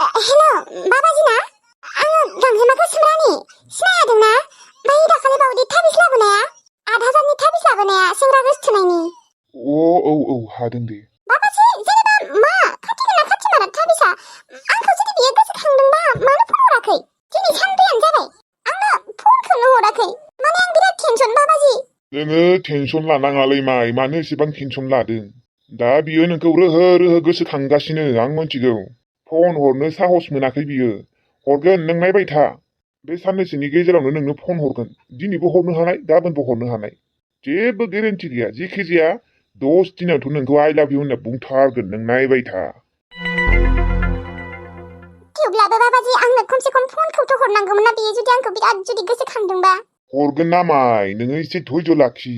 हेल' बाबाजिना आङो गांजेमाखौ सुम्रानि सिनायादोंना बै दाखालि बावदि थाबिस लाबोनाया 8,000नि थाबिस लाबोनाया सेंग्रा गोसथोनायनि औ हादों दे बाबाजि जेनेबा मा खाथिगोन ना खाथिमारा थाबिसा आंखौ जुदि बियो गोसोखांदोंबा मानो फन हराखै दिनै सानब्रैयानो जाबाय आंनो फनखौनो हराखै माने आं बिराद टेनसन बाबाजि नोङो टेनसन लानाङालै माइ मानो एसेबां टेनसन लादों दा बियो नोंखौ रोहो गोसोखांगासिनो आं मिथिगौ फन हरनो साहस मोनाखै बियो हरगोन नों नायबाय था बे साननैसोनि गेजेरावनो नोंनो फन हरगोन दिनैबो हरनो हानाय गाबोनबो हरनो हानाय जेबो गेरेन्टि गैया जेखि जाया 10 दिनावथ' नोंखौ आइ लाभ इउ होनना बुंथारगोन नों नायबाय था थेवब्लाबो बाबाजि आंनो खमसे खम फनखौथ' हरनांगौमोन ना बियो जुदि आंखौ बिराद जुदि गोसोखांदोंबा हरगोन ना माइ नोङो एसे धैर्य लाखि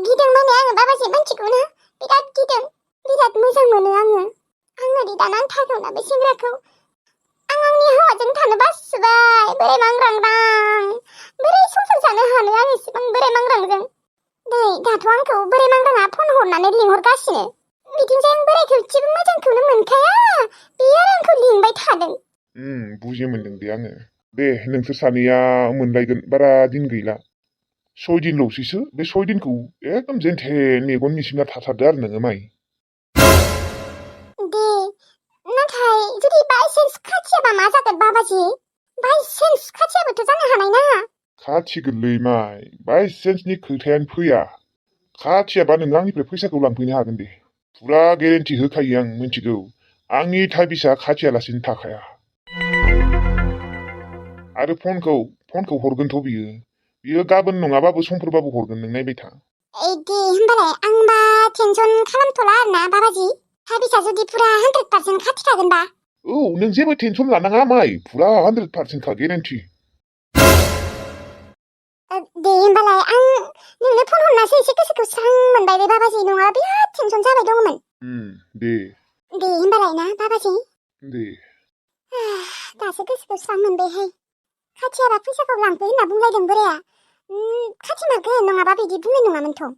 गिदों माने आङो बाबाजि मिथिगौना बिराद गिदों बिराद मोजां मोनो आङो दाना नांथारगौ ना बे सेंग्राखौ आं आंनि हौवाजों थानो बासबाय बोरै मांग्रांदां बोरै संसार जानो हानो आं एसेबां बोरै मांग्रांजों दे दाथ' आंखौ बोरै मांग्राङा फन हरनानै लिंहरगासिनो बिदिनोसै आं बोरायखौ एसेबो मोजांखौनो मोनखाया बियो आंखौ लिंबाय थादों बुजि मोनदों दे आङो दे नोंसोर सानैया मोनलायगोन बारा दिन गैला 6 दिनल'सैसो बे 6 दिनखौ एकदम जेनथेन मेगन मिसिंना थाथारदो आरो नोङो माइ दे नाथाय जुदि बायसेन्स खाथियाबा मा जागोन बाबाजि बायसेन्स खाथियाबोथ' जानो हानाय ना खाथिगोनलै माइ बायसेन्सनि खोथायानो फैया खाथियाबा नों आंनिफ्राय फैसाखौ लांफैनो हागोन दे फुरा गेरेन्टि होखायो आं मिथिगौ आंनि थाबिसा खाथियालासिनो थाखाया आरो फनखौ हरगोनथ' बियो गाबोन नङाबाबो समफोरबाबो हरगोन नों नायबाय था दे होमबालाय आंबा टेनसन खालामथ'ला आरोना बाबाजि थाबिसा जुदि फुरा 100% खाथि थागोनबा औ नों जेबो टेनसन लानाङा माइ फुरा 100% खा गेरेन्टि दे होमबालाय आं नोंनो फन हरनासो एसे गोसोखौ स्रां मोनबाय दे बाबाजि नङाबा बिराद टेनसन जाबाय दङमोन दे होमबालाय ना बाबाजि दे दासो गोसोखौ स्रां मोनबायहाय खाथियाबा फैसाखौ लांफै होनना बुंलायदों बोराया खाथिमारगोन नङाबा बिदि बुंनाय नङामोनथ'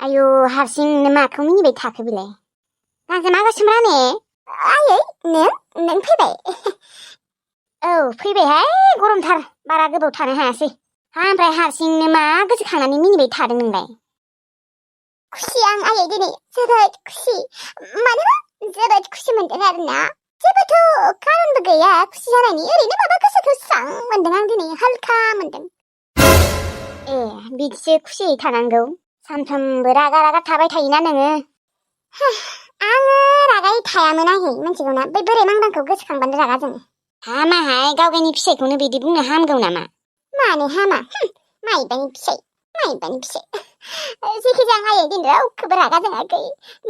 आयु हारसिंनो माखौ मिनिबाय थाखो बिलाय गांजेमा गोसोमरा ने आयै नों फैबाय औ फैबायहाय गरमथार बारा गोबाव थानो हायासै ओमफ्राय हारसिंनो मा गोसोखांनानै मिनिबाय थादों नोंलाय खुसि आं आयै दिनै जोबोद खुसि मानोना जोबोद खुसि मोनदों आरोना जेबोथ' खारनबो गैया खुसि जानायनि ओरैनो माबा गोसोखौ स्रां मोनदों आं दिनै हालखा मोनदों बिदिसो खुसियै थानांगौ सानफ्रामबो रागा थाबाय थायोना नोङो आङो रागाय थायामोन आयै मिथिगौना बै बोराय मांग्रांखौ गोसोखांबानो रागा जोङो हामाहाय गावगायनि फिसाइखौनो बिदि बुंनो हामगौ नामा मानो हामा माइबानि फिसाइ जेखिजाया आयै दिनै रावखौबो रागा जोङाखै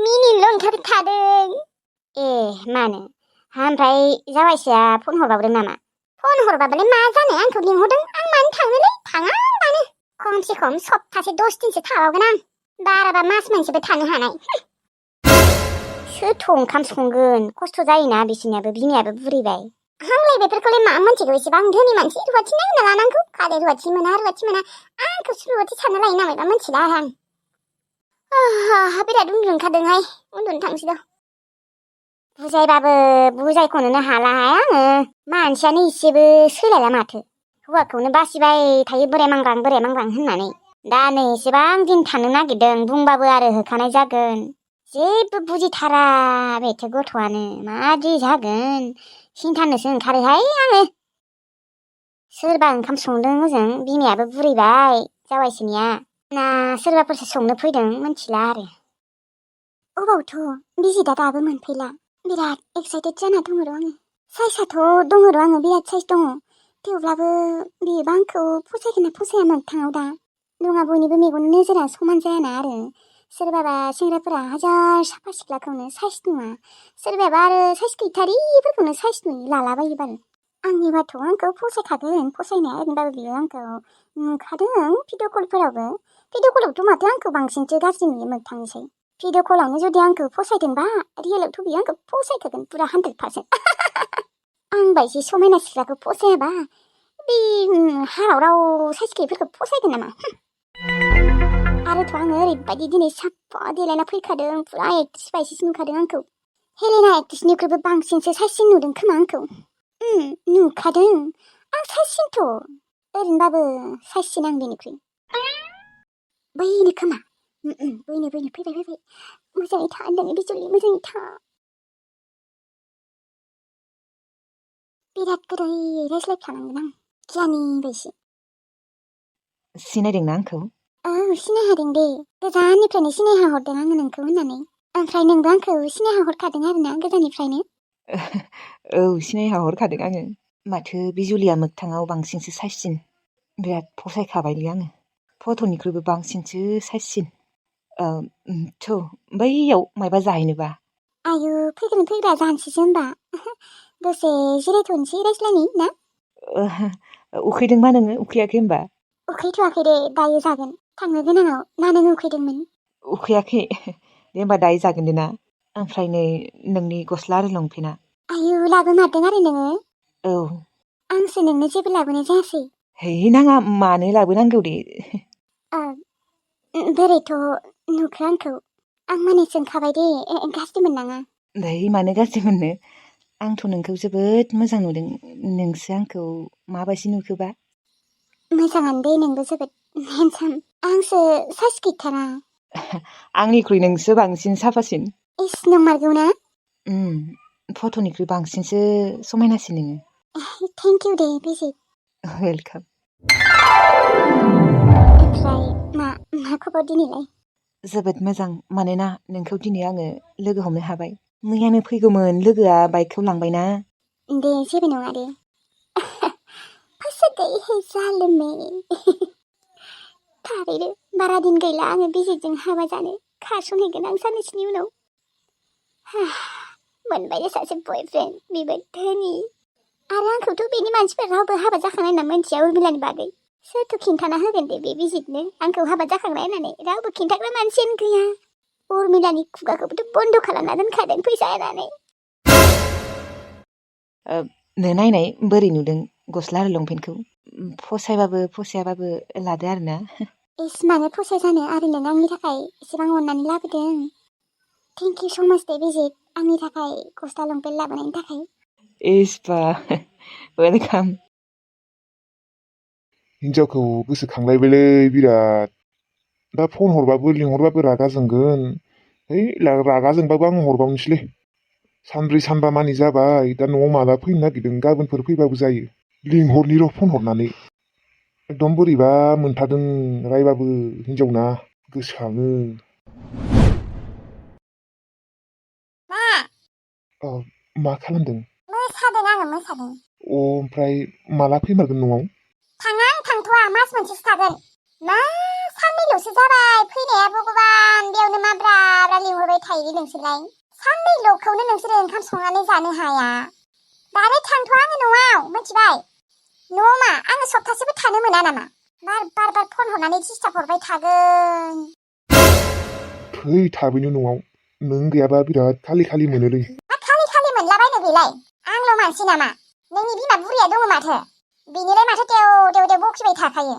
मिनिनोल' ओंखारबाय थादों मानो ओमफ्राय जावायसोआ फन हरबावदों नामा फन हरबाबालाय मा जानो आंखौ लिंहरदों आं मानो थांनोलै थाङा मानो खमसे खम सप्तासे 10 दिनसो थाबावगोन आं बाराबा मास मोनसेबो थानो हानाय सोरथ' ओंखाम संगोन खस्थ' जायोना बिसोरनियाबो बिमायाबो बुरैबाय आंलाय बेफोरखौलाय मा मोनथिगौ एसेबां धोनि मानसि रुवाथि नागिरना लानांगौ काले रुवाथि मोना आंखौ रुवाथि सानना लायो नामायबा मोनथिला आं बिराद उन्दुनो ओंखारदोंहाय उन्दुनो थांसै र' बुजायबाबो बुजायख'नोनो हालाहाय आङो मानसियानो इसेबो सोलायला माथो हौवाखौनो बासिबाय थायो बोराय मांग्रां होननानै दा नै एसेबां दिन थानो नागिरदों बुंबाबो आरो होखानाय जागोन जेबो बुजिथारा बेथो गथ'आनो मादि जागोन खिन्थानोसो ओंखारोहाय आङो सोरबा ओंखाम संदों ओजों बिमायाबो बुरैबाय जावायसोनिया ना सोरबाफोरसो संनो फैदों मिथिला आरो अबावथ' बिजिदा दाबो मोनफैला बिराद एक्साइटेड जाना दङ र' आङो साइसआथ' दङ र' आङो बिराद साइस दङ थेवब्लाबो बेबो आंखौ फसायगोन ना फसाया मोगथाङाव दा दङा बयनिबो मेगन नोजोरा समान जायाना आरो सोरबाबा सेंग्राफोरा हाजार साफा सिख्लाखौनो साइस नुवा सोरबाबा आरो साइस गैथारिफोरखौनो साइस नुयो लालाबायो बाल आंनिबाथ' आंखौ फसायखागोन फसायनाया ओरैनोबाबो बियो आंखौ नुखादों भिडिअ कलावथ' माथो आंखौ बांसिनसो गाज्रि नुयो मोगथांनिसाय भिडिअ कलावनो जुदि आंखौ फसायदोंबा रियेलावथ' बियो आंखौ फसायखागोन पुरा 100% आं बायदि समायना सिख्लाखौ फसायाबा बे हाराव राव साइस गैयिफोरखौ फसायगोन नामा आरो नङाबाथ' आङो ओरैबायदि दिनै साफा देलायना फैखादों फुरा एक्ट्रेस बायदिसो नुखादों आंखौ हेलेना एक्ट्रेसनिख्रुइबो बांसिनसो साइसिन नुदों खोमा आंखौ नुखादों आं साइसिनथ' ओरैनोबाबो साइसिन आं बेनिख्रुइ बैनो खोमा बैनो फैबाय मोजाङै था होनदों बिजुलि मोजाङै था बिराद गोदै रायज्लायफ्लानांगोन आं गियानि बायसि सिनायदोंना आंखौ? औ सिनायहादों दे गोजाननिफ्रायनो सिनायहा हरदों आङो नोंखौ होननानै ओमफ्राय नोंबो आंखौ सिनायहा हरखादों आरोना गोजाननिफ्रायनो औ सिनायहा हरखादों आङो माथो बिजुलिया मोगथाङाव बांसिनसो साइसिन बिराद फसायखाबायलै आङो फट'निख्रुइबो बांसिनसो साइसिन थ' बैयाव मायबा जाहैनोबा आयु फैग्रा जानोसैसो होनबा दसे जिरायथ'नोसै रायज्लायनि ना उखैदोंबा नोङो उखैयाखै होनबा? उखैथ'वाखै दे दायो जागोन थांनो गोनाङाव ना नों उखैदोंमोन? उखैयाखै दे होनबा दायो जागोन दे ना ओमफ्राय नै नोंनि गस्ला आरो लंपेन्टआ आयु लाबोमारदों आरो नोङो? औ आंसो नोंनो जेबो लाबोनाय जायासै है नाङा मानो लाबोनांगौ दे बोरैथ' नुखो आंखौ आं माने सोंखाबाय दे गाज्रि मोननाङा दाय मानो गाज्रि मोननो आंथ' नोंखौ जोबोद मोजां नुदों नोंसो आंखौ माबायदि नुखोबा मोजाङानो दे नोंबो जोबोद हेन्डसाम आंसो साइज गैथारा आंनिख्रुइ नोंसो बांसिन साफासिन इस नंमारगौ ना? फट'निख्रुइ बांसिनसो समायनासिन नोङो थेंक इउ दे बिजि वेलकाम ओमफ्राय मा खबर दिनैलाय? जोबोद मोजां मानोना नोंखौ दिनै आङो लोगो हमनो हाबाय मैयानो फैगौमोन लोगोआ बाइकखौ लांबायना दे जेबो नङा दे फंस गई है जाल में थारैनो बारा दिन गैला आङो बिजिजों हाबा जानो खारसनहैगोन आं साननैसोनि उनाव मोनबाय दे सासे बयफ्रेन्ड बेबो धोनि आरो आंखौथ' बेनि मानसिफोरा रावबो हाबा जाखांनाय होनना मिन्थिया उर्मिलानि बागै सोरथ' खिन्थाना होगोन दे बे बिजितनो आंखौ हाबा जाखांनाय होननानै रावबो खिन्थाग्रा मानसियानो गैया उर्मिलानि खुगाखौबोथ' बन्द' खालामना दोनखादों फैसा होनानै नो नायनाय बोरै नुदों गस्ला आरो लंपेन्टखौ फसायबाबो फसायाबाबो लादो आरोना इस मानो फसाय जानो आरो नों आंनि थाखाय एसेबां अननानै लाबोदों थेंक इउ स' माच दे बिजित आंनि थाखाय गस्ला लंपेन्ट लाबोनायनि थाखाय इसबा वेलकाम हिनजावखौ गोसोखांलायबायलै बिराद दा फन हरबाबो लिंहरबाबो रागा जोंगोन है रागा जोंबाबो आं हरबावनोसैलै सानब्रै सानबा मानि जाबाय दा न'आव माला फैनो नागिरदों गाबोनफोर फैबाबो जायो लिंहरनिर' फन हरनानै एकदम बोरैबा मोनथारदों रायबाबो हिनजावना गोसोखाङो मा खालामदों? मोसादों आङो मोसादों ओमफ्राय माला फैमारगोन न'आव? थाङा आं थांथ'वा मास मोनसेसो थागोन मा साननैल'सो जाबाय फैनाया भगबान बेयावनो मा ब्रा ब्रा लिंहरबाय थायो नोंसोरलाय साननैल'खौनो नोंसोरो ओंखाम संनानै जानो हाया डाइरेक्ट थांथ'वा आङो न'आव मिथिबाय न'आव मा आङो सप्तासेबो थानो मोना नामा बार फन हरनानै डिस्टार्ब हरबाय थागोन फै थाबैनो न'आव नों गैयाबा बिराद खालि खालि मोनोलै मा खालि मोनलाबायनो बेलाय आंल' मानसि नामा नोंनि बिमा बुरिया दङ माथो बेनिलाय माथो देव बखिबाय थाखायो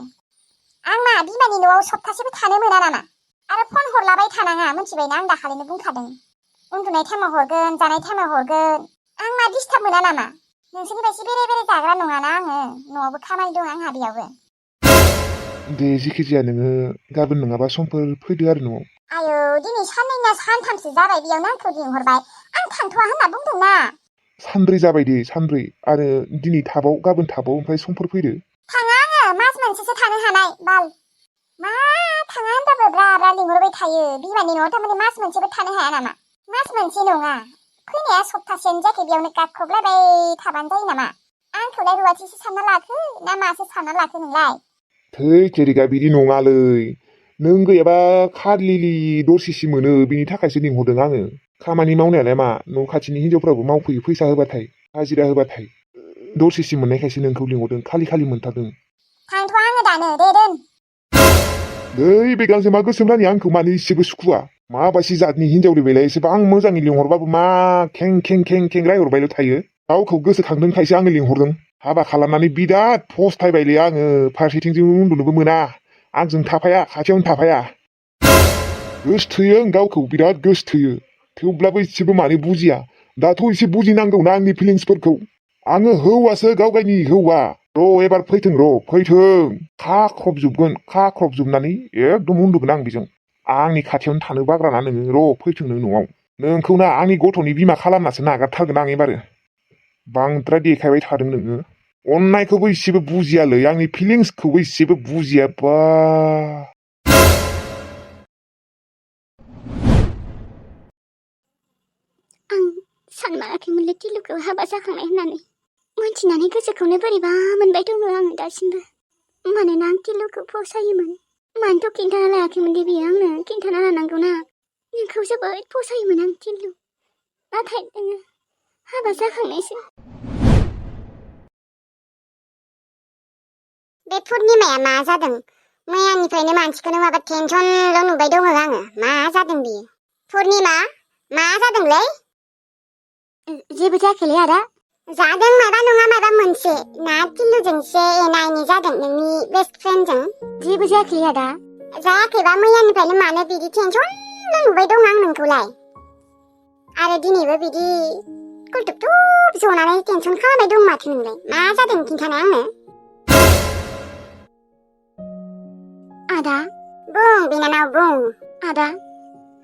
आं मा बिमानि न'आव सप्तासेबो थानो मोना नामा आरो फन हरलाबाय थानाङा मिथिबायना आं दाखालिनो बुंखादों उन्दुनाय टाइमाव हरगोन जानाय टाइमाव हरगोन आं मा डिस्टार्ब मोना नामा नोंसोरनि बायदि बेरे जाग्रा नङाना आङो न'आवबो खामानि दं आंहा बेयावबो दे जेखि जाया नोङो गाबोन नङाबा समफोर फैदो आरो न'आव आयौ दिनै साननैना सानथामसो जाबाय बेयावनो आंखौ लिंहरबाय आं थांथ'वा होनना बुंदोंना सानब्रै जाबाय दे सानब्रै आरो दिनै थाबाव गाबोन थाबाव ओमफ्राय समफोर फैदो थाङा आङो मास मोनसेसो थानो हानाय बाल मा थाङा होनबाबो ब्रा ब्रा लिंहरबाय थायो बिमानि न'आव थारमाने मास मोनसेबो थानो हाया नामा मास मोनसे नङा फैनाया सप्तासेयानो जायाखै बेयावनो गाबख्रबलायबाय थाबानो जायो नामा आंखौलाय रुवाथिसो सानना लाखो ना मासो सानना लाखो नोंलाय थै जेरिका बिदि नङालै नों गैयाबा खालिलि दरसिसि मोनो बिनि थाखायसो लिंहरदों आङो खामानि मावनायालाय मा न' खाथिनि हिनजावफ्राबो मावफैयो फैसा होबाथाय हाजिरा होबाथाय दरसिसि मोननायखायसो नोंखौ लिंहरदों खालि मोनथारदों थांथ'वा आङो दानो दे दोन नै बे गांजेमा गोसोम रानि आंखौ मानो इसेबो सुखुवा माबायदि जातनि हिनजावलै बेलाय एसेबां मोजाङै लिंहरबाबो मा खें रायहरबायल' थायो गावखौ गोसोखांदोंखायसो आङो लिंहरदों हाबा खालामनानै बिराद फस्थायबायलै आङो फारसेथिंजों उन्दुनोबो मोना आंजों थाफाया खाथियावनो थाफाया गोसोथोयो गावखौ बिराद गोसोथोयो थेवब्लाबो एसेबो मानो बुजिया दाथ' एसे बुजिनांगौना आंनि फिलिंसफोरखौ आङो हौवासो गावगायनि हौवा र' एबार फैथों खाख्रबजोबनानै एकदम उन्दुगोन आं बेजों आंनि खाथियावनो थानो बाग्राना नोङो र' फैथों नों न'आव नोंखौना आंनि गथ'नि बिमा खालामनासो नागारथारगोन आं एबारो बांद्राय देखायबाय थादों नोङो अननायखौबो एसेबो बुजियालै आंनि फिलिंसखौबो एसेबो बुजिया बा आं सानमाराखैमोनलै टिलुखौ हाबा जाखांनाय होननानै मोनथिनानै गोसोखौनो बोरैबा मोनबाय दङ आङो दासिमबो मानोना आं टिलुखौ फसायोमोन मानोथ' खिन्थाना लायाखैमोन दे बियो आंनो खिन्थाना लानांगौना नोंखौ जोबोद फसायोमोन आं टिलु नाथाय नोङो हाबा जाखांनायसो बे पुर्निमाया मा जादों मैयानिफ्रायनो मानसिखौनो माबा टेनसनल' नुबाय दङ आङो मा जादों बियो पुर्निमा मा जादोंलै जेबो जायाखैलै आदा जादों माबा नङा माबा मोनसे ना टिलुजोंसो एना एनि जादों नोंनि बेस्ट फ्रेन्डजों जेबो जायाखै आदा जायाखैबा मैयानिफ्रायनो मानो बिदि टेनसनल' नुबाय दं आं नोंखौलाय आरो दिनैबो बिदि कुलटुब जनानै टेनसन खालामबाय दं माथो नोंलाय मा जादों खिन्थानाय आंनो आदा बुं बिनानाव बुं आदा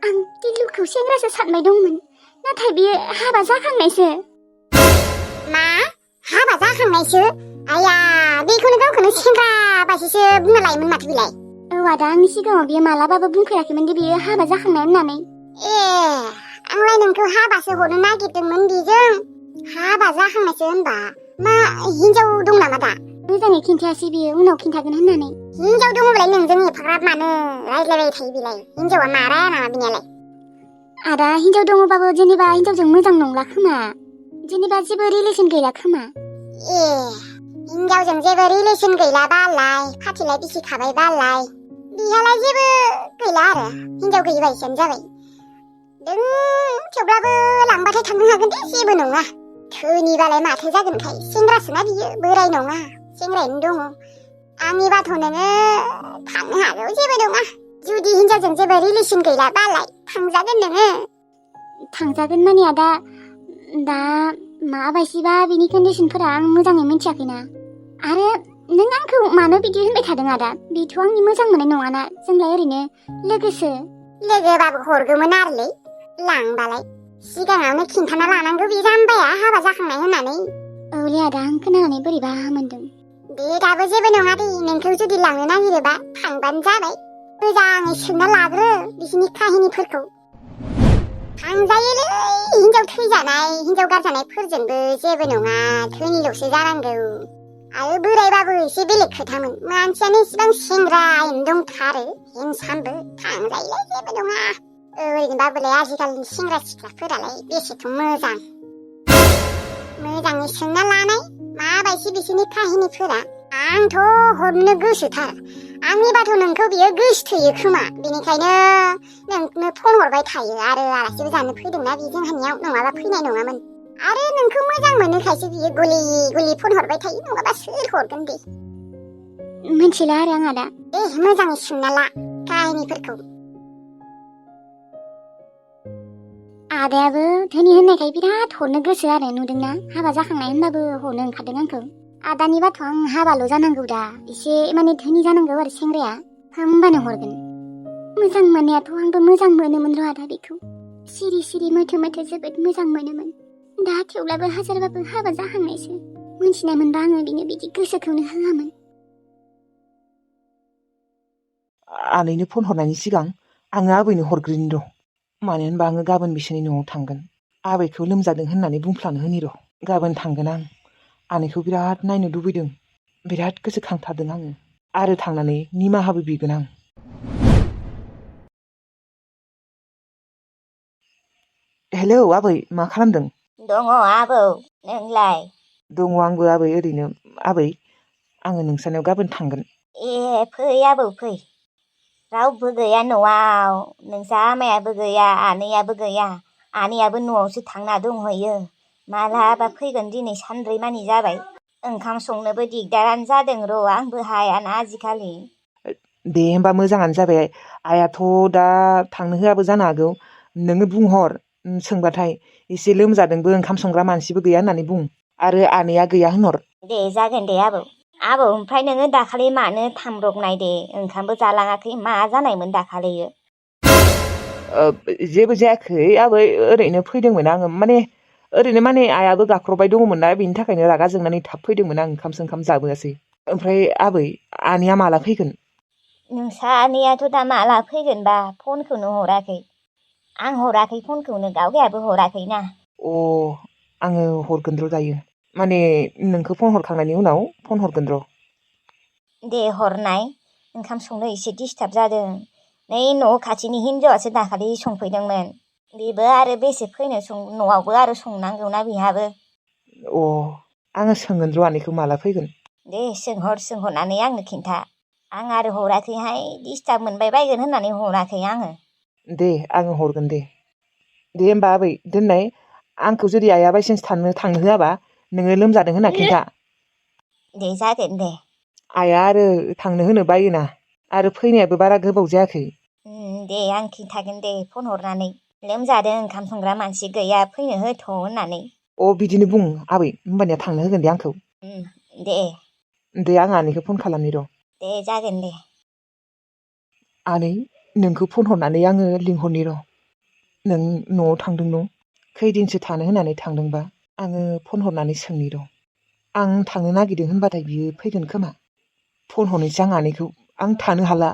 आं टिलुखौ सेंग्रासो सानबाय दंमोन नाथाय बियो हाबा जाखांनायसो मा हाबा जाखांनायसो आया बेखौनो गावखौनो सेंग्रा बायदिसो बुंना लायोमोन माथो बिलाय औ आदा आंनि सिगाङाव बियो मालाबाबो बुंफेराखैमोन दि बियो हाबा जाखांनाय होननानै आंलाय नोंखौ हाबासो हरनो नागिरदोंमोन बेजों हाबा जाखांनायसो होनबा मा हिनजाव दं नामा दा मोजाङै खिन्थायासै बियो उनाव खिन्थागोन होननानै हिनजाव दङब्लालाय नोंजों एफाग्राब मानो रायज्लायबाय थायो बिलाय हिनजावा माराया नामा बिनियालाय आदा हिनजाव दङबाबो जेनेबा हिनजावजों मोजां नंला खोमा जेनेबा जेबो रिलेसन गैला खोमा हिनजावजों जेबो रिलेसन गैला बालाय फाथिलाय बिसिखाबाय बालाय बिहालाय जेबो गैला आरो हिनजाव गैयि बायदियानो जाबाय थेवब्लाबो लांबाथाय थांनो हागोन दे जेबो नङा धोनिबालाय माथो जागोनखाय सेंग्रासोना बियो बोराय नङा सेंग्रायैनो दङ आंनिबाथ' नोङो थांनो हागौ जेबो नङा जुदि हिनजावजों जेबो रिलेसन गैला बालाय थांजागोन नोङो थांजागोन माने आदा दा माबायदिबा बिनि कन्डिसनफोरा आं मोजाङै मिथियाखैना आरो नों आंखौ मानो बिदि होनबाय थादों आदा बेथ' आंनि मोजां मोननाय नङाना जोंलाय ओरैनो लोगोसो लोगोबाबो हरगौमोन आरोलै लांबालाय सिगाङावनो खिन्थाना लानांगौ बे जाम्बाया हाबा जाखांनाय होननानै औलै आदा आं खोनानानै बोरैबा मोनदों दे दाबो जेबो नङा दे नोंखौ जुदि लांनो नागिरोबा थांबानो जाबाय मोजाङै सोंना लाग्रो बिसिनि काहिनिफोरखौ थांजायोलै हिनजाव थैजानाय हिनजाव गारजानायफोरजोंबो जेबो नङा धोनिल'सो जानांगौ आरो बोरायबाबो एसे बेलेग खोथामोन मानसियानो इसेबां सेंग्रायैनो दंथारो हेन्डसामबो थांजायोलै जेबो नङा ओरैनोबाबोलाय आजिखालिनि सेंग्रा सिख्लाफोरालाय बेसेथ' मोजाङै सोंना लानाय माबायदि बिसोरनि काहिनिफोरा आंथ' हरनो गोसोथार आंनिबाथ' नोंखौ बियो गोसोथोयो खोमा बेनिखायनो नोंनो फन हरबाय थायो आरो आलासिबो जानो फैदोंना बे जोंहानियाव नङाबा फैनाय नङामोन आरो नोंखौ मोजां मोनोखायसो बियो गलि गलि फन हरबाय थायो नङाबा सोर हरगोन दे मिथिला आरो आं आदा दे मोजाङै सोंना ला काहिनिफोरखौ आदायाबो धोनि होननायखाय बिराद हरनो गोसो आरो नुदोंना हाबा जाखांनाय होनबाबो हरनो ओंखारदों आंखौ आदानिबाथ' आं हाबाल' जानांगौ दा एसे माने धोनि जानांगौ आरो सेंग्राया होमबानो हरगोन मोजां मोननायाथ' आंबो मोजां मोनोमोन र' आदा बेखौ सिरि सिरि मोथो मोथो जोबोद मोजां मोनोमोन दा थेवब्लाबो हाजारबाबो हाबा जाहांनायसो मोनथिनाय मोनबा आङो बिनो बिदि गोसोखौनो होआमोन आनैनो फन हरनायनि सिगां आङो आबैनो हरग्रोनि र' मानो होनबा आङो गाबोन बिसोरनि न'आव थांगोन आबैखौ लोमजादों होननानै बुंफ्लानो होनि र' गाबोन थांगोन आं आनैखौ बिराद नायनो लुबैदों बिराद गोसोखांथारदों आङो आरो थांनानै निमाहाबो बिगोन आं हेलौ आबै मा खालामदों दङ आबौ नोंलाय दङ आंबो आबै ओरैनो आबै आङो नोंसानाव गाबोन थांगोन फै आबौ फै रावबो गैया न'आव नोंसा आमायाबो गैया आनैयाबो गैया आनैयाबो न'आवसो थांना दंहैयो मालाबा फैगोन दिनै सानब्रै मानि जाबाय ओंखाम संनोबो दिगदारानो जादों र' आंबो हायाना आजिखालि दे होमबा मोजाङानो जाबाय। आइयाथ' दा थांनो होआबो जानो हागौ। नोङो बुंहर सोंबाथाय एसे लोमजादोंबो ओंखाम संग्रा मानसिबो गैया होननानै बुं आरो आनैया गैया होनहर। दे जागोन दे आबौ। आबौ ओमफ्राय नोङो दाखालि मानो थांब्रबनाय दे ओंखामबो जालाङाखै मा जानायमोन दाखालियो? जेबो जायाखै आबै ओरैनो फैदोंमोन आङो ओरैनो आइयाबो गाख्रबबाय दङमोन ना बेनि थाखायनो रागा जोंनानै थाब फैदोंमोन आं ओंखाम जाबोआसै। ओमफ्राय आबै आनैया माला फैगोन? नोंसा आनैयाथ' दा माला फैगोनबा फनखौनो हराखै। आं हराखै फनखौनो गावगायाबो हराखैना। आङो हरगोन र' दायो नोंखौ फन हरखांनायनि उनाव फन हरगोन र'। दे हरनाय ओंखाम संनो एसे डिस्टार्ब जादों। नै न' खाथिनि हिनजावासो दाखालि संफैदोंमोन। बेबो आरो बेसे फैनो न'आवबो आरो संनांगौना बेहाबो। आङो सोंगोन र' आनैखौ माला फैगोन। दे सोंहरनानै आंनो खिन्था। आं आरो हराखैहाय डिस्टार्ब मोनबाय बायगोन होननानै हराखै आङो। दे आङो हरगोन दे होमबा आबै दोननाय। आंखौ जुदि आइया बायसान्स थांनो होआबा नोङो लोमजादों होनना खिन्था। दे जागोन दे। आइया आरो थांनो होनो बायोना आरो फैनायाबो बारा गोबाव जायाखै। दे आं खिन्थागोन दे फन हरनानै लोमजादों ओंखाम संग्रा मानसि गैया फैनो होथ' होननानै। बिदिनो बुं आबै होमबानिया थांनो होगोन दे आंखौ। दे आं आनैखौ फन खालामनि र'। दे जागोन दे। आनै नोंखौ फन हरनानै आङो लिंहरनि र'। नों न'आव थांदों न'? खैदिनसो थानो होननानै थांदोंबा आङो फन हरनानै सोंनि र'। आं थांनो नागिरदों होनबाथाय बियो फैगोन खोमा। फन हरनोसै आं आनैखौ। आं थानो हाला।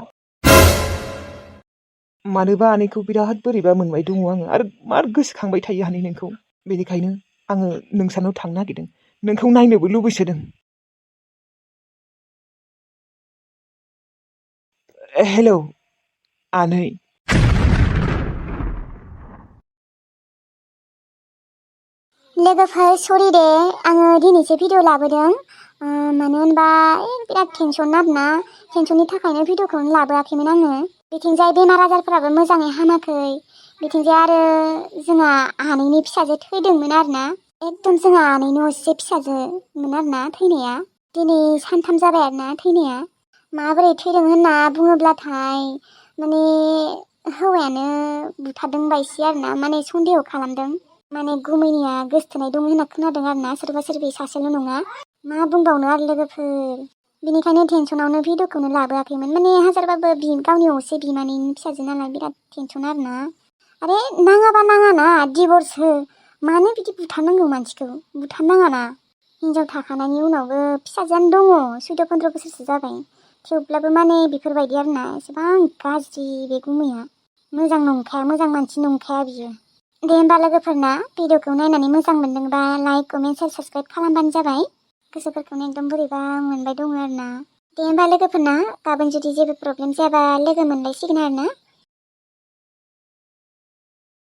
मानोबा आनैखौ बिराद बोरैबा मोनबाय दङ आङो आरो मार गोसोखांबाय थायो आनै नोंखौ। बेनिखायनो आङो नोंसानाव थांनो नागिरदों। नोंखौ नायनोबो लुबैसोदों। हेलौ आनै। लोगोफोर सरि दे आङो दिनैसो भिडिअ लाबोदों। मानो होनबा बिराद टेनसन आरोना। टेनसननि थाखायनो भिडिअखौनो लाबोआखैमोन आङो। बिथिंजाय बेमार आजारफोराबो मोजाङै हामाखै। बिथिंजाय आरो जोंहा आनैनि फिसाजो थैदोंमोन आरोना। एकदम जोंहा आनैनि असे फिसाजोमोन आरोना थैनाया। दिनै सानथाम जाबाय आरोना थैनाया। माबोरै थैदों होनना बुङोब्लाथाय हौवायानो बुथारदों बायसै आरोना। सन्देह खालामदों। गुमैनिया गोसथोनाय दं होनना खोनादों आरोना सोरबा सोरबि सासेल' नङा। मा बुंबावनो आरो लोगोफोर। बेनिखायनो टेनसनावनो भिडिअखौनो लाबोआखैमोन। हाजारबाबो गावनि असे बिमानैनि फिसाजो नालाय बिराद टेनसन आरोना। आरे नाङाबा नाङाना डिभर्स हो। मानो बिदि बुथारनांगौ मानसिखौ? बुथारनाङाना। हिनजाव थाखानायनि उनावबो फिसाजोआनो दङ 14-15 बोसोरसो जाबाय। थेवब्लाबो बेफोरबायदि आरोना एसेबां गाज्रि बे गुमैया। मोजां नंखाया, मोजां मानसि नंखाया बियो। दे होमबा लोगोफोरना भिडिअखौ नायनानै मोजां मोनदोंबा लाइक, कमेन्ट, शेयार, साबस्क्राइब खालामबानो जाबाय। गोसोफोरखौनो एकदम बोरैबा मोनबाय दङ आरोना। दे होमबा लोगोफोरना गाबोन जुदि जेबो प्रब्लेम जायाबा लोगो मोनलायसिगोन आरोना।